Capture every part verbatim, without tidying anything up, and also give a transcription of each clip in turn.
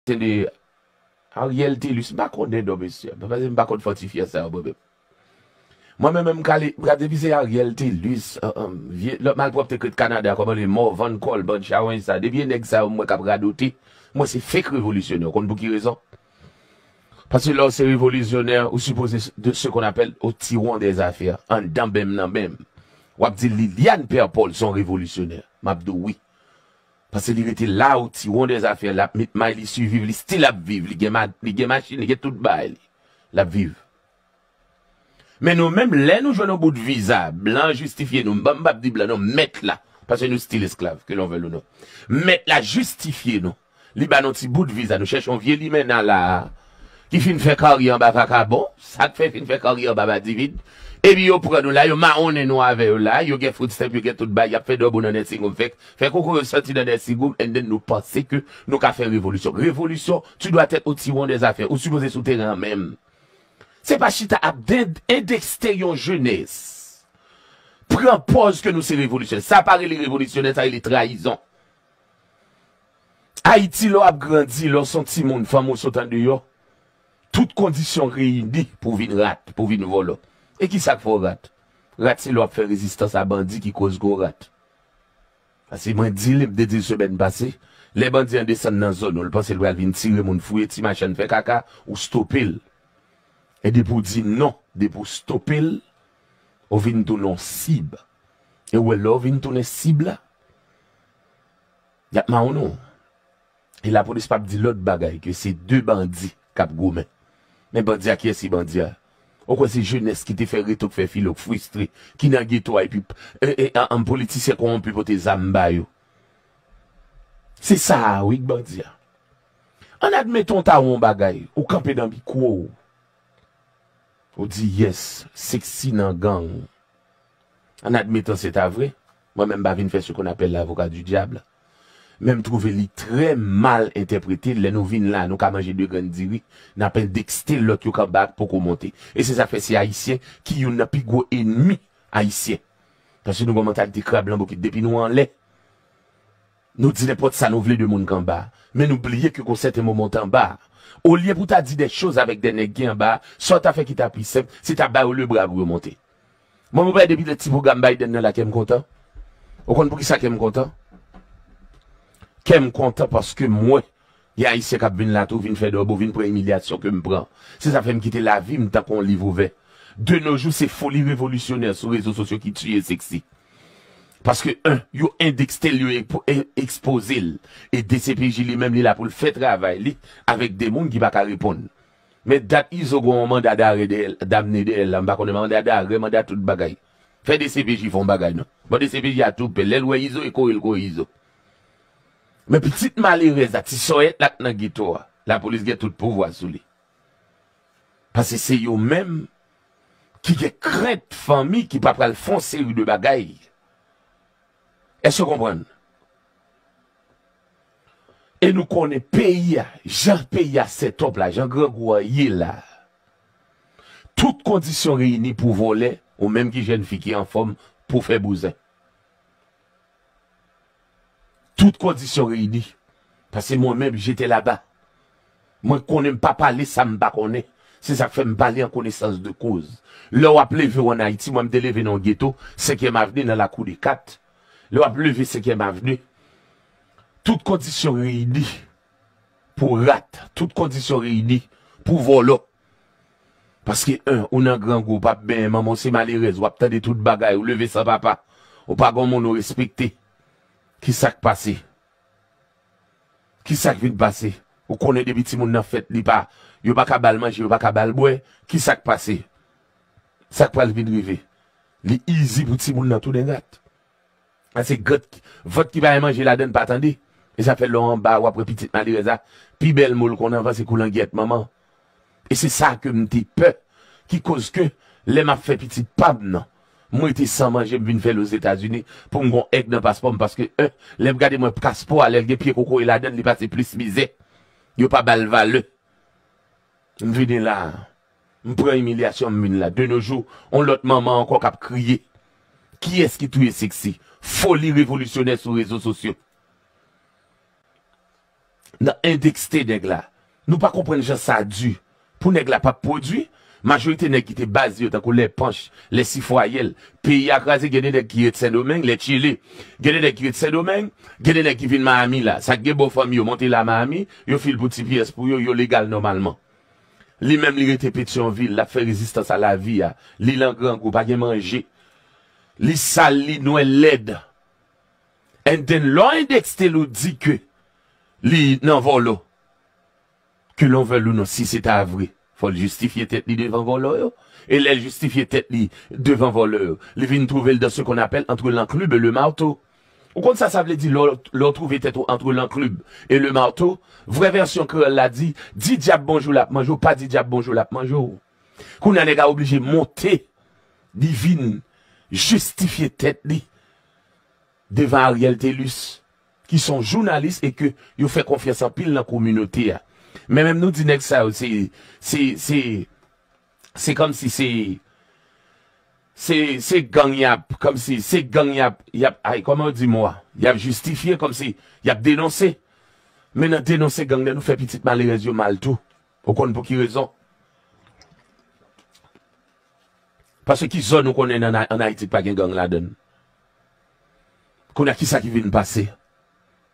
se de Ariel Telus, m pa konnen non mesye, paske m pa konn fòtifyè sa yo mwen menm. Mwen menm, m ka li, m ka depi se Ariel Telus, an, an, vye lòt malpwòpte k ret Kanada, kòman li, Morvan Colbert, chawony sa, depi e nèg sa yo m wè k ap radote, mwen se fake revolisyonè. Ou konn pou ki rezon? Paske lè w se revolisyonè, ou sipoze de ce qu'on appelle au tiwon des affaires, anndan menm nan menm. W ap di Liliane Père Paul se yon revolisyonè. M ap di w wi. Paske li rete la o tiwon dèzafè, l ap met may li siviv, li still ap viv, li gen, ma, li gen machin, li gen tout bagay li. L ap viv. Men nou menm, lè nou jwenn yon bout viza, blan jistifye nou, m p ap di blan non, mèt la, paske nou still esklav, que l'on veuille ou non. Mèt la jistifye nou. Li ba nou ti bout viza, nou chèche yon vye limena la a, ki fin fè karyè anba vakabon, sa k fè fin fè karyè anba madivid, epi yo pran nou la, yo mawonnen nou avè yo la, yo gen food stamp, yo gen tout bagay, y ap fè dòbo nan nèsigoum, fè, fè koko yo soti nan nèsigoum, and then nou panse ke nou ka fè revolisyon. Revolisyon, tu dois être au tiwon des affaires, ou sipoze sou teren an menm. Se pa chita ap dend-, endekste yon jenès. Pran pòz ke nou se revolisyonè. Sa pa rele revolisyonè, sa rele trayizon. Ayiti, lè w ap grandi, lè w se yon timoun, fanmi w sot andeyò, tout kondisyon reyini pou w vin rat, pou w vin vòlò. E kisa k fè w rat? Rat se lè w ap fè rezistans a bandi ki koz ke w rat. Paske mwen di li, m te di l semèn pase, lè bandi an desann nan zòn ou, l panse l pral vin tire moun, fouye ti machann, fè kaka, ou stope l. E depi w di non, depi w stope l, ou vin tounen yon sib. E w wè lè w vin tounen sib la, y ap mawon w. E lapolis p ap di lòt bagay ke se de bandi k ap goumen. Men bandi a, kiyès ki bandi a? Ou kwè se jenès ki te fè reto, k fè filo, k fristre, ki nan geto a, epi e, e, an, an politisyen kòwonpi pote zam ba yo? Se sa a wi k bandi a. Ann admete w ta wè yon bagay, ou kanpe nan mikwo w. Ou di, yes, Sexy nan gang. An admetan se ta vre, mwen menm m pa vin fè ce qu'on appelle l'avocat du diable. Men m twouve li trè mal entèprete, lè nou vin la, nou ka manje de grenn diri, n ap endekste lòt yo k anba a k poko monte. E se sa k fè se Ayisyen ki youn nan pi gwo enmi Ayisyen. Paske nou gen yon mantalite krab nan bokit. Depi nou anlè, nou di nenpòt sa nou vle de moun k anba a. Men nou bliye ke gon sèten moman w t anba a. Olye pou w ta di de choz avèk de nèg ki anba a, sa w ta fè ki ta pi senp, se ta ba yo lebra pou yo monte. Mwen, mwen pa depi lè ti pwogram Biden nan la, kè m kontan. Ou konn poukisa kè m kontan? Kè m kontan paske m wè gen Ayisyen k ap vin la tou, vin fè dòbo, vin pran imilyasyon ke m pran. Se sa fè m kite lavi m tankou yon liv ouvè. De nos jours, se foli revolisyonè sou rezo sosyo ki tiye Sexy. Paske, en, yo endekste l, yo ekpo-, e-, ekspoze l. E D C P J li menm, li la pou l fè travay li avèk de moun ki pa ka reponn. Men dat Izo gen yon manda dare dèyè l, damne dèyè l la, m pa konnen manda dare, manda tout bagay. Fè D C P J fè yon bagay non. Bon, D C P J a tou pè. Lè l wè Izo, e kore l kore Izo. Men pitit malerèz la, ti sòyèt la k nan geto a, lapolis gen tout pouvwa sou li. Paske se yo menm ki gen krent fanmi ki pa pral fè yon seri de bagay. Èske w konprann? E nou konnen peyi a, jan peyi a set up la, jan grangou a ye la, tout kondisyon reyini pou vòlè, ou menm ki jèn fi ki anfòm, pou fè bouzen. Tout kondisyon reyini. Paske mwen menm, j'étais là-bas. Mwen konnen m pa pale sa m pa konnen. Se sa k fè m pale an konesans de koz. Lè w ap leve w ann Ayiti, mwen m te leve nan yon geto, senkyèm avni nan lakou de kat. Lè w ap leve senkyèm avni, tout kondisyon reyini pou rat, tout kondisyon reyini pou vòlò. Paske, en, ou nan grangou, ou p ap benyen, manman w se malerèz, w ap tande tout bagay, ou leve san papa, ou pa gon moun ou respekte. Kisa k pase? Kisa k vin pase? Ou konnen depi timoun nan fèt, li pa, yo pa ka ba l manje, yo pa ka ba l bwè. Kisa k pase? Sa k pral vin rive? Li easy pou timoun nan tounen rat. A se gòt, vant ki pa gen manje ladann pa tande. E sa fè lè w anba, w ap wè pitit malerèz la, pi bèl mo l konn anvan se kou langyèt manman. E se sa ke m te pè, ki koz ke lè m ap fè pitit pa m nan, m rete san manje, m vin fè l Ozetazini pou m gon èg nan paspò m, paske, en, lè m gade mwen paspò a, lè l gen pye kokoye ladann, li pase plis mizè. Yo pa ba l valè. M vini la a. M pran imilyasyon, m vin la. De nos jours, on lòt manman ankò k ap kriye. Kiyès ki touye Sexy? Foli revolisyonè sou rezo sosyo. nan endekste nèg la. Nou pa konprann jan sa di. Pou nèg la p ap pwodui, majorite nèg ki te baze yo tankou Lèpanch, Lèsifwayèl, peyi a kraze, gen de nèg ki ret Sendomeng, Lèchile, gen de nèg ki ret Sendomeng, gen de nèg ki vin Miami la. Sa k gen bò fanmi yo monte la Miami, yo fil pou ti pyès pou yo, yo legal nòmalman. Li menm li rete Petyonvil, l ap fè rezistans a lavi a. Li lan grangou, pa gen manje. Li sal, li nwè, lèd. And then, lè w endekste l ou di ke li nan vòlò. Que l'on veuille ou non, si se ta vre, fò l jistifye tèt li devan vòlò yo. E lè l jistifye tèt li devan vòlò yo, li vin twouve l dans ce qu'on appelle entre l'enclume et le marteau. Ou konn sa sa vle di lè w, lè w twouve tèt ou entre l'enclume et le marteau? Vrè vèsyon kreyòl la di, di dyab bonjou l ap manje w, pa di dyab bonjou l ap manje w. Kounye a nèg a oblije monte, li vin jistifye tèt li devan Ariel Thelus, ki se yon jounalis e ke yo fè konfyans anpil nan kominote a. Men menm nou di nèg sa yo, se, se, se, se kòmsi se, se, se gang y ap, kòmsi se gang y ap, y ap, ay, kòman yo di mo a? Y ap jistifye, kòmsi y ap denonse. Men nan denonse gang nan, nou fè pitit malerèz yo mal tou. Ou konn pou ki rezon? Paske ki zòn ou konnen nan, ann Ayiti k pa gen gang ladan l? Kounye a, kisa ki vin pase?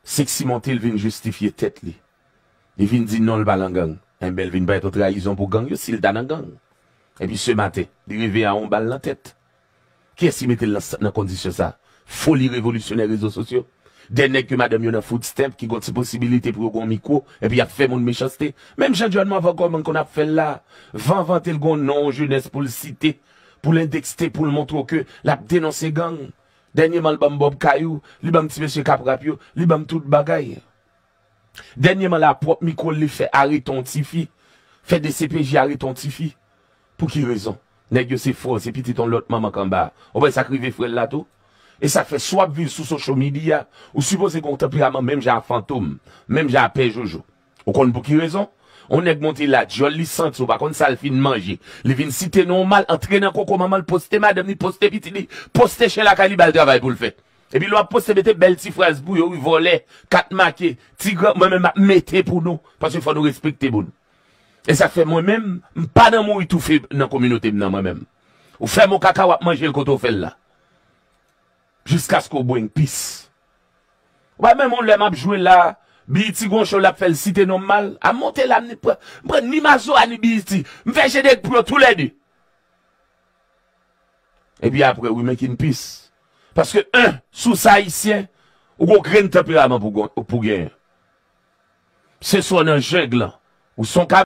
Sexy monte, l vin jistifye tèt li. Li vin di non, l pa nan gang. Enben, l vin parèt yon trayizon pou gang yo si l ta nan gang. Epi se maten, li reveye a yon bal nan tèt. Kiyès ki mete l nan, nan kondisyon sa? Foli revolisyonè rezo sosyo. De nèg ke madanm yo nan food stamp, ki gon ti posibilite pou yo gon mikwo, epi y ap fè moun mechanste. Menm jan John Morvan Coleman konn ap fè l la, vanvante l gon non jenès pou l site, pou l endekste, pou l montre w ke l ap denonse gang. Dènyèman, l ban m Bob Kayou, li ban m ti mesye k ap rap yo, li ban m tout bagay. Dènyèman la, pwòp mikwo l li fè arete yon tifi, fè D C P J arete yon tifi. Pou ki rezon? Nèg yo se frè w, se pitit yon lòt manman k anba a. Ou wè sa k rive frè l la tou? E sa k fè si w ap viv sou social media, ou sipoze gen yon tanperaman menm jan a Fantom, menm jan a Pè Jojo. Ou konn pou ki rezon? Yon nèg monte la, dyòl li santi, ou pa konn sa l fin manje. Li vin site non w mal, antre nan koko manman l, poste madanm li, poste pitit li, poste chen lakay li, ba l travay pou l fè. Epi lè w ap poste, mete bèl ti fraz pou yo, wi, vòlè, kat make, ti gran, mwen menm m ap mete pou nou, paske fò nou respekte moun. E sa k fè mwen menm, m pa nan mouri toufe nan kominote m nan mwen menm. Ou fè m yon kaka, w ap manje l kote w fè l la. Jiskaske w bring pis. Ou pa menm yon lè m ap jwe la, B E T gon cho l ap fè l site non m mal, a monte la, m ni pran, m pran ni Mazo a ni B E T. M fè jenèrik pou yo toulède. Epi apre, we making peace. Paske, en, si w se ayisyen, ou gon grenn tanperaman pou gon-, pou genyen. Se swa w nan jeng lan, ou se yon